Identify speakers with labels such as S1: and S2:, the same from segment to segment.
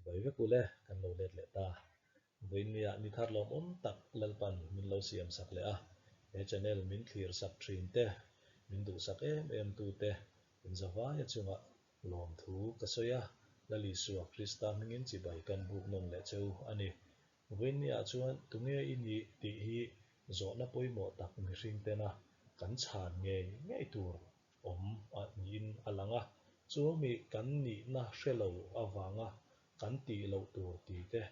S1: Chibai vek ule, kan lo let leh ta. Vawiinnia ni thar lawmawm tak Lalpan min lo siam sak leh a, he channel min thlir sak thin te, min duhsak em em tu te inzavaia chungah lawmthu ka sawi a, Lal Isua Krista hmingin chibai kan buk nawn leh cheu a ni. Vawiinniah chuan tunge i nih tih hi zawhna pawimawh tak mihring tena kan chhan ngei ngei tur awm a niin a lang a, chumi kan nihna hre lo avanga kan tih loh tur ti te,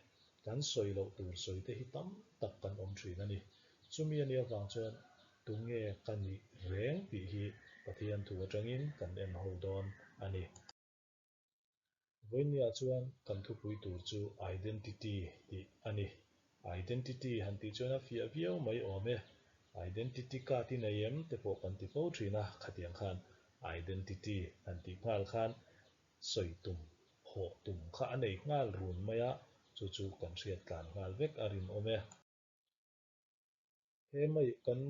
S1: kan sawi loh tur sawi te hi tam tak kan awm thin a ni. Chumi a nih avang chuan tunge ka nih reng tih hi Pathian thu atangin kan en ho dawn a ni. Vawinia chuan kan thupui tur chu Identity tih a ni. Identity han tih chuan a fiah viau mai awm e. Identity card i nei em te pawh kan ti fo thin a, khatiang khan Identity han tih nghal khan sawi tum, hawh tum kha a nei nghal run mai a, chu chu kan hriat tlan nghal vek a rinawm e. He mai kan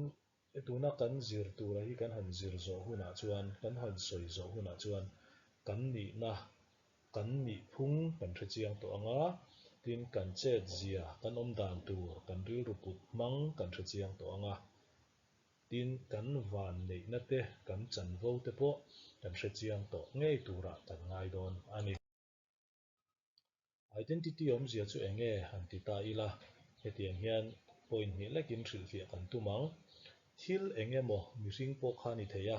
S1: tuna kan zir tura hi kan han zir zawh hunah chuan, kan han sawi zawh hunah chuan kan nihna, kan nihphung kan hre chiang tawh ang a, tin kan chet zia, kan awm dan tur, kan rilru put hmang kan hre chiang tawh ang a, tin kan van neihna te, kan chanvo te pawh kan hre chiang tawh ngei turah kan ngai dawn a ni. Identity awmzia chu eng nge han ti ta ila, hetiang hian point hnih lekin hrilhfiah kan tum ang. Thil eng emaw mihring pawh kha ni thei a,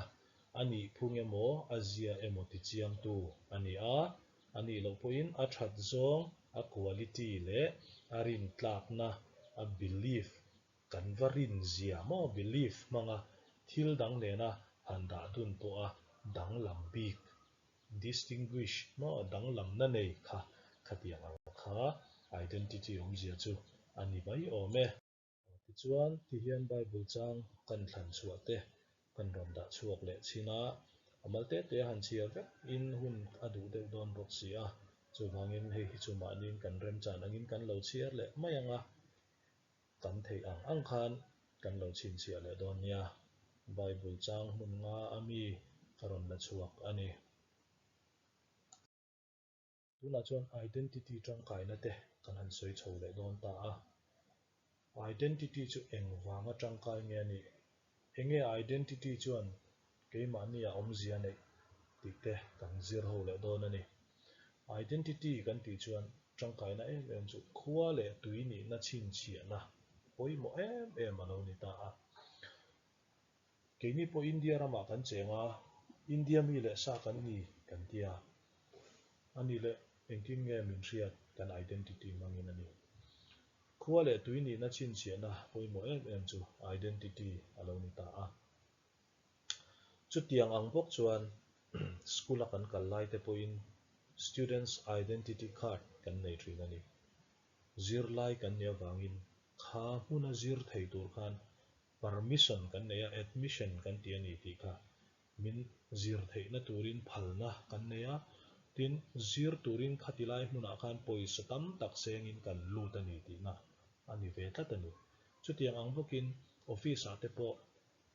S1: a nih phung emaw a zia emaw ti chiangtu a ni a, a nih loh pawhin a that zawng, a quality leh a rintlakna, a belief, kan va rin zia maw belief hmanga thil dang nena han dah dun pawha danglam bik Distinguish maw danglamna nei kha khatiang ang kha identity awmzia chu a ni mai awm e. Tichuan, tihian Bible chang kan thlan chhuah te kan rawn dah chhuak leh chhin a, a mal te te han chhiar vek in hun a duh deuh dawn bawk si a, chuvangin hei hi chu mahniin kan remchan angin kan lo chhiar leh mai ang a, kan theih ang ang khan kan lo chhinchhiah leh dawn nia. Bible chang hmun nga a mi ka rawn la chhuak a ni. Tunah chuan identity tangkaina te kan han sawi chho leh dawn ta a. Identity chu eng vanga tangkai nge a nih? Enge identity chuan keimahni a awmzia neih tih te kan zir ho leh dawn a ni. Identity kan tih chuan tangkaina em em chu khua leh tui nihna chhinchhiahna pawimawh em em a lo ni ta a. Keini pawh India ramah kan cheng a, India mi leh sa kan ni kan ti a. A nih leh engtin nge min hriat kan identity hmangin a ni. Khua leh tui nihna chhinchhiahna pawimawh em em chu identity a lo ni ta a. Chutiang ang bawk chuan school a kan kal lai te pawhin Students Identity Card kan nei thin a ni. Zirlai kan nih avangin kha hmuna zir thei tur khan permission kan nei a, admission kan ti a ni tih kha min zir theihna turin phalna kan nei a, tin zir turin khati lai hmunah khan pawisa tam tak sengin kan lut a ni tihna a ni ve tlat a ni. Chutiang ang bawkin office ah te pawh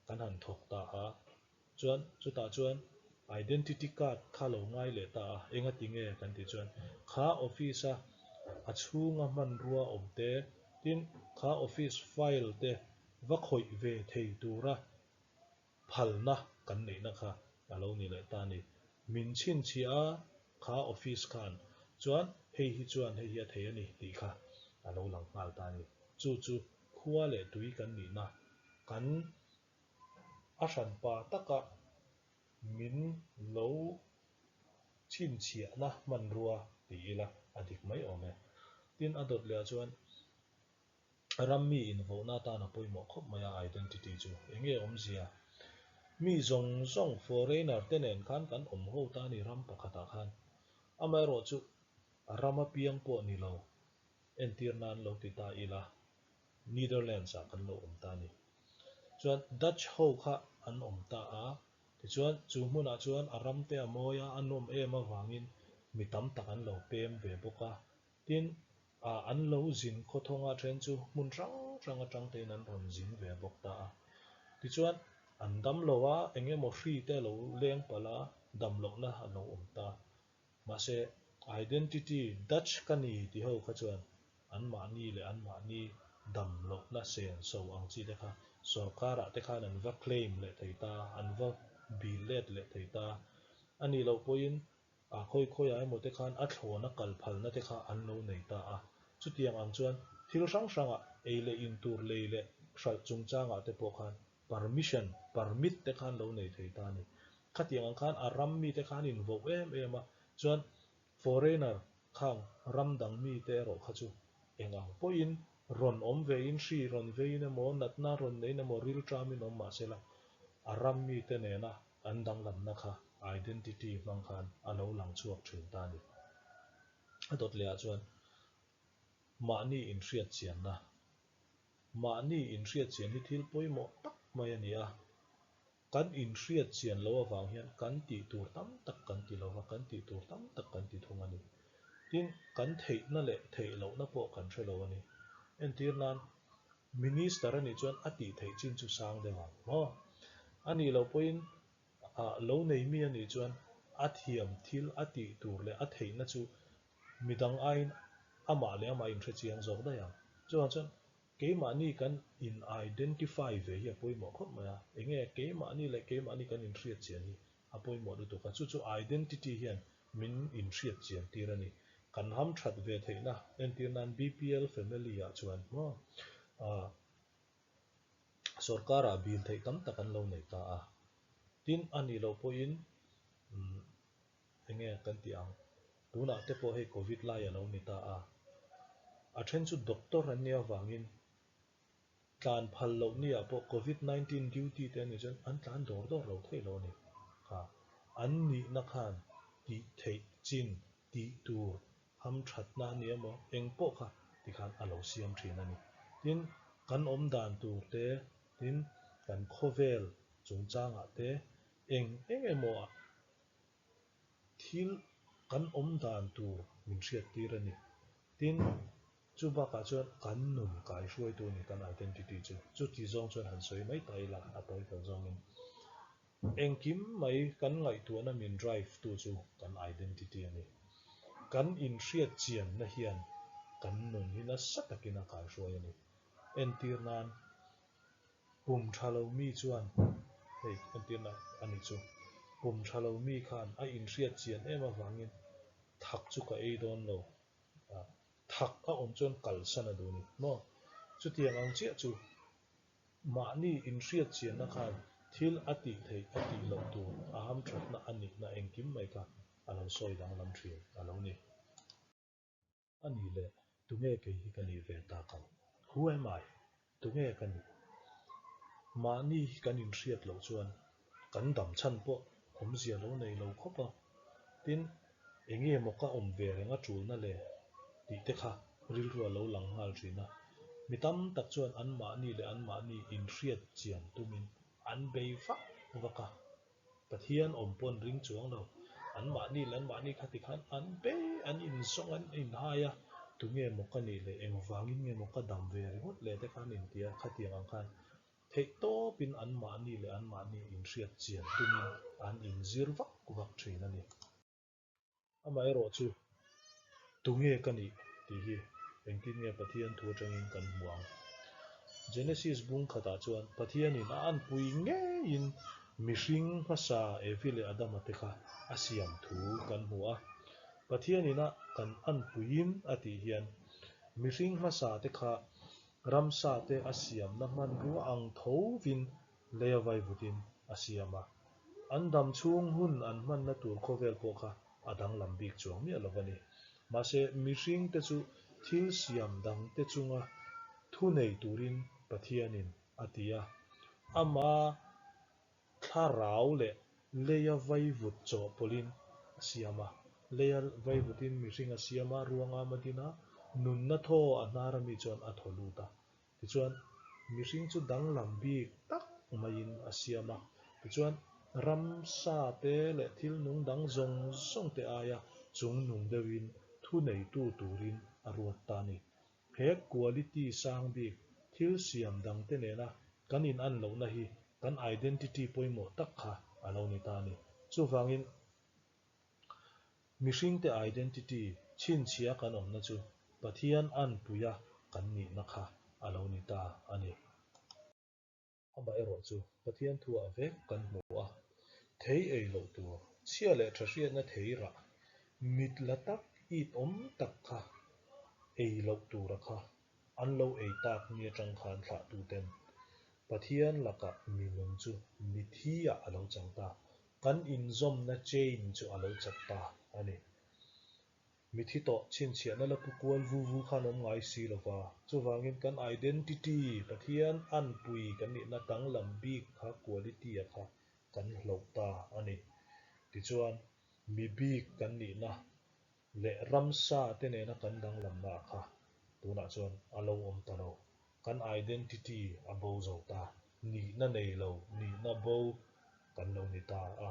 S1: kan han thawk ta a, chuan chutah chuan identity card kha lo ngai leh ta a, engati nge kan tih chuan kha office a a chhunga hmanrua awm te, tin kha office file te va khawih ve thei tura phalna kan neihna kha a lo ni leh ta a ni. Min chhinchhiah a kha office khan chuan hei hi chuan hei hi a thei a ni tih kha a lo lang nghal ta a ni. Chu chu khua leh tui kan nihna kan a hranpa taka min lo chhinchhiahna hmanrua ti ila a dik mai awm e. Tin, a dawt lehah chuan ram mi invohna atan a pawimawh khawp mai a identity chu. Enge awmzia? Mi zawng zawng foreigner te nen khan kan awm ho ta a ni ram pakhatah khan. Amaherawhchu ram apiang pawh ni lo entir nan lo ti ta ila Netherlands ah kan lo awm ta a ni. Chuan Dutch ho kha an awm ta a, tichuan chu hmunah chuan a ram te a mawi a, a nawm em avangin mi tam tak an lo pem ve bawk a. Tin, ah an lo zin khawthawng a then chu hmun hrang hrang atang tein an rawn zin ve bawk ta a. Tichuan an dam lo a, eng emaw hri te a lo leng palh a, dam lohna a lo awm ta. Mahse. Identity Dutch ka ni ti ho kha chuan anmahni leh anmahni dam lohna senso ang chi te kha sorkarah te khan an va claim leh thei ta, an va bil let leh thei ta. A nih loh pawhin a khawi khawiah emaw te khan a thlawna kal phalna te kha an lo nei ta a. Chutiang ang chuan thil hrang hrangah ei leh in tur lei leh hralh chungchangah te pawh khan permission, permit te khan lo nei thei ta a ni. Khatiang ang khan a ram mite khan invoh em em a, chuan foreigner khang ram dang mite erawh kha chu eng ang pawhin rawn awm vein, hri rawn veiin emaw, natna rawn neiin emaw, rilṭamin awm mah sela, a ram mite nena an danglamna kha identity hmang khan a lo lang chhuak ṭhin ta a ni. A dawt lehah chuan mahni inhriatchianna Mahni inhriatchian hi thil pawimawh tak mai a ni a, kan inhriatchian loh avang hian kan tih tur tam tak kan ti lo va, kan tih tur tam tak kan ti thung a ni. Tin, kan theihna leh theih lohna pawh kan hre lo a ni. Entir nan, Minister a nih chuan a tih theih chin chu sang deuh ang maw? A nih loh pawhin lo nei mi a nih chuan a thiam thil a tih tur leh a theihna chu Midang aiin amah leh amah inhre chiang zawk daih ang. Chuvang chuan keimahni kan in identify ve hi a pawimawh khawp mai a, enge keimahni leh keimahni kan inhriat chian hi a pawimawh lutuk a, chu chu identity hian min inhriat chian tir a ni. Kan ham that ve theihna entir nan BPL family ah chuan maw ah sorkarah bil theih tam tak an lo nei ta a, tin a nih loh pawhin umm Enge kan tih ang? Tunah te pawh hei Covid lai a lo ni ta a. A then chu doctor an nih avangin tlan phal loh ni ah pawh Covid 19 duty te an nih chuan an tlan dawr dawr lo thei lo a ni. Kha an nihna khan tih theih chin, tih tur, hamthatna a ni emaw eng pawh kha tikhan a lo siam thin a ni. Tin, kan awm dan tur te, tin kan khawvel chungchangah te eng eng emaw ah Thil kan awm dan tur min hriat tir a ni. Tin, chu bakah chuan kan nun kai hruaitu a ni, kan identity chu. Chuti zawng chuan han sawi mai ta ila, a tawi fel zawngin. Engkim mai kan ngaihtuahna min drive tu chu kan identity a ni. Kan inhriat chianna hian kan nun hi nasa takin a kaihruai a ni. Entir nan, Pum tha lo mi chuan, hei entirna a nih chu, pum tha lo mi khan a inhriat chian em avangin thak chu ka ei dawn lo, thak a awm chuan kalsan a duh ni maw? Chutiang ang chiah chu mahni inhriat chianna khan thil a tih theih a tih loh tur a hamthatna a nihna engkim mai kha a lo sawi danglam thin a lo ni. A nih leh, tunge kei hi ka nih ve tak ang? Who am I? Tunge ka nih? Mahni hi kan inhriat loh chuan kan dam chhan pawh awmzia lo nei lo khawp a. Tin, enge maw ka awm ve reng a tulna le tih te kha rilru a lo lang nghal thin a. Mi tam tak chuan anmahni leh anmahni inhriat chian tumin an bei vak vak a. Pathian awm pawh an ring chuang lo. Anmahni leh anmahni kha tikhan an be, an inzawng, an inhai a, tunge maw ka nih leh engvangin nge maw ka dam ve ringawt leh te khan inti a, khatiang ang khan theih tawpin anmahni leh anmahni inhriat chian tumin an inzir vak vak thin a ni. Amaherawh chu, tunge ka nih tih hi engtin nge Pathian thu atangin kan hmu ang? Genesis bung khatah chuan Pathianin a anpui ngeiin mihring hmasa Evi leh Adama te kha a siam thu kan hmu a. Pathianin a kan anpuiin a tih hian mihring hmasa te kha ramsa te a siamna hmanrua ang thovin lei a vaivutin a siam a. An dam chhung hun an hmanna tur khawvel pawh kha a danglam bik chuang miah lo a ni. Mahse, mihringte chu thil siam dangte chunga thu nei turin Pathianin a ti a. Ama thlarau leh leia vaivut chawhpawlhin a siam a. Leia vaivutin mihring a siam a, ruangam a din a, nunna thaw a hnar ami chuan a thaw lut a. Tichuan, mihring chu danglam bik tak maiin a siam a. Tichuan, ramsa te leh thil nung dang zawng zawng te aia chung nung deuhin thu neitu turin a ruat ta a ni. He quality sang bik thil siam dang te nena kan inan lohna hi kan identity pawimawh tak kha a lo ni ta a ni. Chuvangin. Mihringte identity chhinchhia kan awmna chu Pathian anpuia kan nihna kha a lo ni ta a ni. Amaherawh chu Pathian thuah vek kan hmu a, thei ei loh tur, chhia leh tha hriatna thei rah, mit la tak it awm tak kha ei loh tura kha an lo ei tak ni atang khan thlahtuten Pathian lakah minung chu mithi-ah a lo chang ta, kan inzawmna chain chu a lo chat ta a ni. Mithi tawh chhinchhiahna la pu kual vu vu khan awm ngai si lo va, chuvangin kan identity, Pathian anpui kan nihna danglam bik kha quality-a kha kan hloh ta a ni. Tichuan, mi bik kan nihna leh ramsa te nena kan danglamna kha tunah chuan a lo awm ta lo. Kan identity a bo zo ta, nihna nei lo, nihna bo kan lo ni ta a.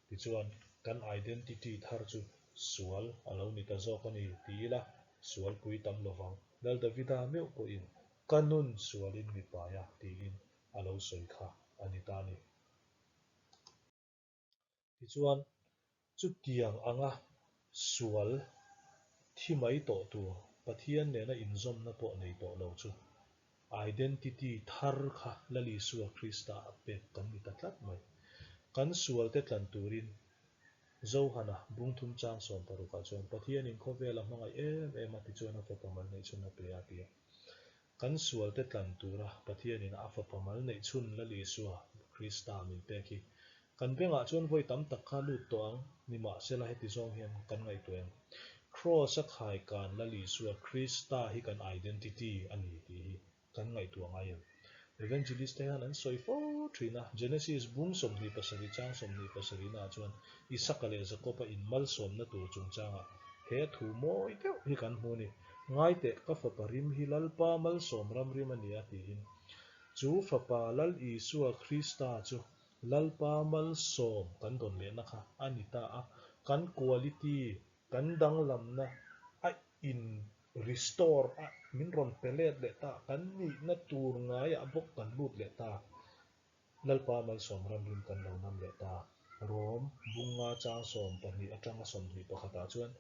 S1: Tichuan, kan identity thar chu sual a lo ni ta zawk a ni ti ila, sual pui tam lovang. Lal Davida meuh pawhin, Ka nun sualin mi pai a, tiin a lo sawi kha a ni ta a ni. Tichuan, chutiang anga sual thi mai tawh tur Pathian nena inzawmna pawh nei tawh lo chu Identity thar kha Lal Isua Krista a pek kan ni ta tlat mai. Kan sualte tlan turin Johana bungthum chang sawmparukah chuan Pathianin khawvel a hmangaih em em a tichuan a fapa mal neihchhun a pe a ti a. Kan sualte tlan tura Pathianin a fapa mal neihchhun Lal Isua Krista min pek hi Kan bengah chuan vawi tam tak kha lut tawh ang, nimahsela heti zawng hian kan ngaihtuah em? Kraws a khai kan Lal Isua Krista hi kan identity a ni tih hi kan ngaihtuah ngai em? Evangelist te hian an sawi fo thin a, Genesis bung 27 chang 27 naah chuan Isaka leh Jakob-a inmalsawmna tur chungchangah he thu mawi deuh hi kan hmu a ni, Ngaiteh, ka fapa rim hi Lalpa malsawm ram rim a ni a tiin. Chu fapa Lal Isua Krista chu Lalpa malsawm kan dawn lehna kha a ni ta a, kan quality, kan danglamna a in restore a, min rawn pe let leh ta, kan nihna tur ngaiah bawk kan lut leh ta. Lalpa malsawm ramrim kan lo nam leh ta. Rom bunga chang 12 atanga 21 ah chuan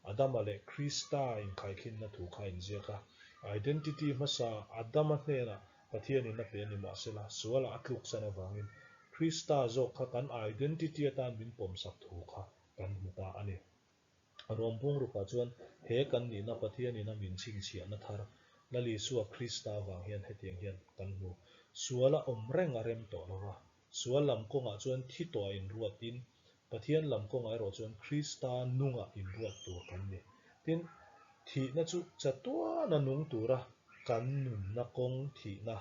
S1: Adama leh Krista inkhaikhinna thu kha a inziak a, identity hmasa Adama hnenah Pathianin a pe a ni mahsela, sualah a tluksan avangin Krista zawk kha kan identity atan min pawmsak thu kha kan hmu ta a ni. Rom bungrukah chuan he kan nihna Pathianin a min chhinchhiahna thar Lal Isua Krista avang hian hetiang hian kan hmu. Sual a awm reng a rem tawh lo va, sual lam kawngah chuan thi tawh a inruatin Pathian lam kawngah erawh chuan Krista nungah inruat tur kan ni. Tin, thihna chu chatuana nung tura kan nunna kawng thihna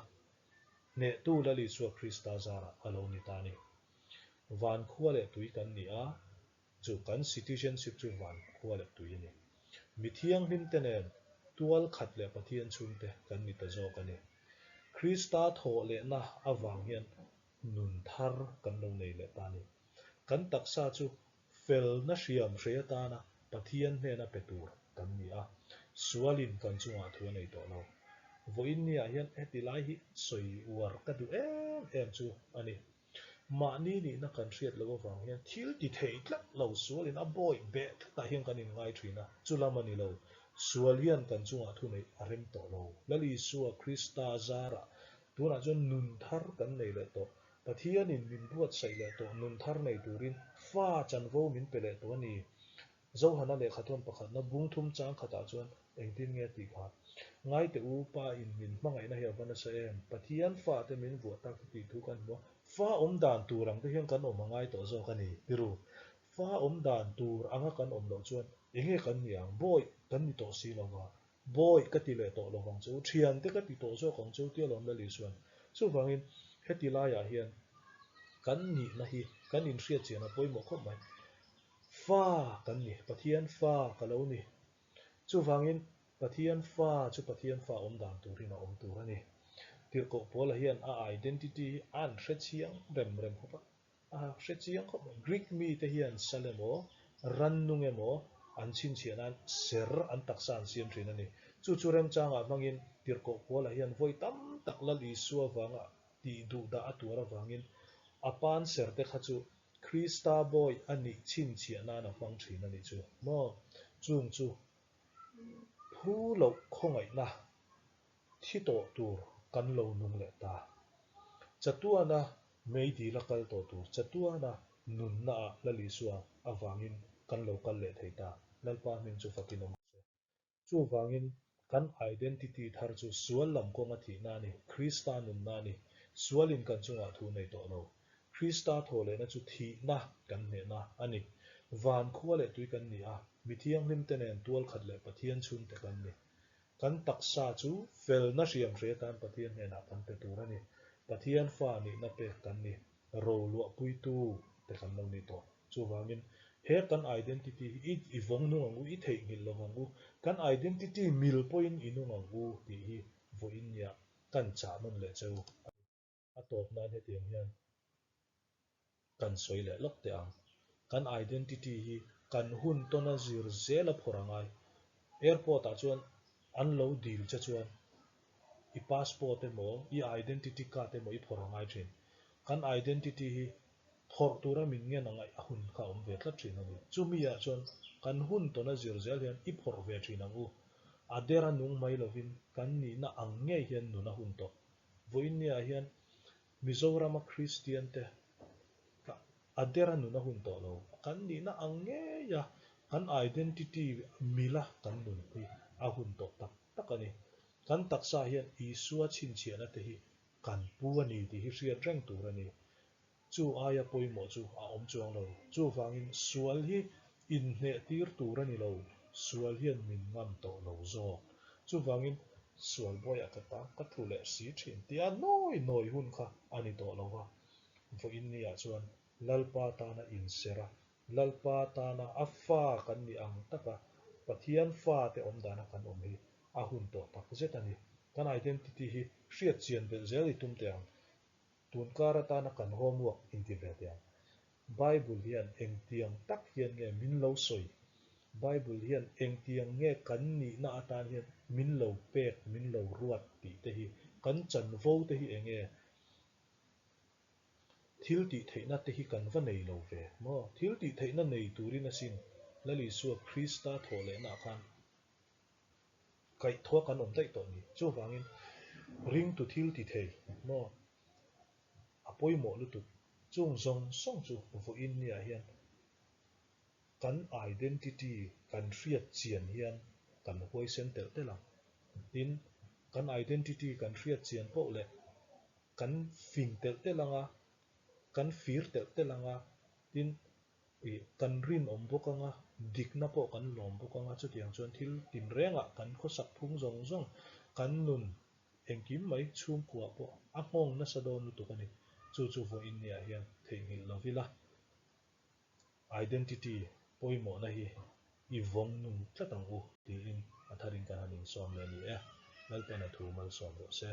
S1: hnehtu Lal Isua Krista zarah a lo ni ta a ni. Van khua leh tui kan ni a, chu kan citizenship chu van khua leh tui a ni. Mi thianghlimte nen tual khat leh Pathian chhungte kan ni ta zawk a ni. Krista thawh lehna avang hian nun thar kan lo nei leh ta a ni. Kan taksa chu felna hriam hrei atana Pathian hnena pe tur kan ni a, sualin kan chungah thu a nei tawh lo. Vawiin niah hian heti lai hi sawi uar ka duh em em chu a ni. Mahni nihna kan hriat loh avang hian thil ti thei tlat lo sualin a bawih beh tlatah hian kan inngai thin a, chu lam a ni lo. Sual hian kan chungah thu neih a rem tawh lo. Lal Isua Krista zarah tunah chuan nun thar kan nei leh tawh. Pathianin min buatsaih leh tawh nun thar nei turin fa chanvo min pe leh tawh a ni. Zohana lehkhathawn pakhatna bung thum chang khatah chuan engtin nge tih kha? Ngaite u, Pa in min hmangaihna hi a va nasa em? Pathian fate min vuah tak hi tih thu kan hmu a, fa awm dan tur ang te hian kan awm a ngai tawh zawk a ni. Tiru, fa awm dan tur anga kan awm loh chuan enge kan ni ang? Bawi kan ni tawh si lo va, Bawi ka ti leh tawh lo vang chu, thiante ka ti tawh zawk ang chu tia lawm Lali chuan. Chuvangin heti laiah hian kan nihna hi kan inhriat chian a pawimawh khawp mai. Fa kan ni, Pathian fa ka lo ni. Chuvangin Pathian fa chu Pathian fa awm dan turin a awm tur a ni. Tirhkoh Paula hian a identity hi a an hre chiang rem rem khawp a. A hre chiang khawp mai. Greek mite hian sal emaw, rannung emaw an chhinchhiah nan ser an taksa an siam thin a ni. Chu chu remchangah hmangin Tirhkoh Paula hian vawi tam tak Lal Isua vanga tih duh dah a tuar avangin a pan ser te kha chu Krista bawi a nih chhinchhiah nan a hmang thin a nih chu maw? Chung chu phu loh khawngaihna thi tawh tur kan lo nung leh ta. Chatuana meidil a kal tawh tur chatuana nunna ah Lal Isua avangin kan lo kal leh thei ta. Lalpa hming chu fakin awm rawh se. Chuvangin kan identity thar chu sual lam kawnga thihna a ni, Krista nunna a ni. Sualin kan chungah thu nei tawh lo. Krista thawhlehna chu thihna kan hnehna a ni. Van khua leh tui kan ni a, mi thianghlimte nen tual khat leh Pathian chhungte kan ni. Kan taksa chu felna hriamhre atan Pathian hnenah kan pe tur a ni. Pathian fa nihna pek kan ni. Roluahpuitu te kan lo ni tawh. Chuvangin, he kan identity hi i i vawng nung ang u, i theihnghilh lo ang u, kan identity mil pawhin i nung ang u tih hi vawiin nia kan chah nawn leh cheu a ni. A tawp nan hetiang hian kan sawi leh lawk teh ang. Kan identity hi kan hun tawna zir zel a phawrh a ngai. Airport ah chuan an lo dil che chuan i passport emaw i identity card emaw i phawrh a ngai thin. Kan identity hi Thawrh tura min ngen a ngaih a hun kha a awm ve tlat thin a ni. Chumi ah chuan kan hun tawna zir zel hian i phawrh ve thin ang u. A dera nung mai lovin kan nihna ang ngei hian nun a hun tawh. Vawiinniah hian Mizorama Kristian te ka a dera nun a hun tawh lo. Kan nihna ang ngeia kan identity mila kan nun hi a hun tawh tak tak a ni. Kan taksa hian Isua chhinchhiahna te hi kan pu a ni tih hi hriat reng tur a ni. Chu aia pawimawh chu a awm chuang lo. Chuvangin sual hi inhneh tir tur a ni lo, sual hian min ngam tawh lo zawk. Chuvangin sual bawiah ka ta ka tlu leh si thin tia nawi nawi hun kha a ni tawh lo va. Vawiin niah chuan Lalpa tana inserh a, Lalpa tana a fa kan nih ang taka Pathian fate awm dana kan awm hi a hun tawh tak zet a ni. Kan identity hi hriat chian belh zel i tum teh ang. Tun kar atana kan homework inti ve teh ang. Bible hian engtiang tak hian nge min lo sawi? Bible hian engtiang nge kan nihna atan hian min lo pek, min lo ruat tih te hi, kan chanvo te hi enge? Thil tih theihna te hi kan va nei lo ve maw? Thil tih theihna nei turin asin Lal Isua Krista thawh lehna ah khan Kaihthua kan awm daih tawh ni. Chuvangin ringtu thil ti thei maw? A pawimawh lutuk. Chung zawng zawng chu vawiin niah hian kan identity kan hriat chian hian kan huaisen telh telh ang. Tin, kan identity kan hriat chian poh leh kan fing telh telh ang a, kan fir telh telh ang a, tin Ih, kan rinawm bawk ang a, dikna pawh kan lawm bawk ang a, chutiang chuan thil tinrengah kan khawsak phung zawng zawng, kan nun engkim mai chhungkua pawh a nghawng nasa dawn lutuk a ni. Chu chu vawiin niah hian theihnghilh lo ila, identity pawimawhna hi i vawng nung tlat ang u tiin a tharin kan han insawm leh a ni e. Lalpan a thu malsawm rawh se.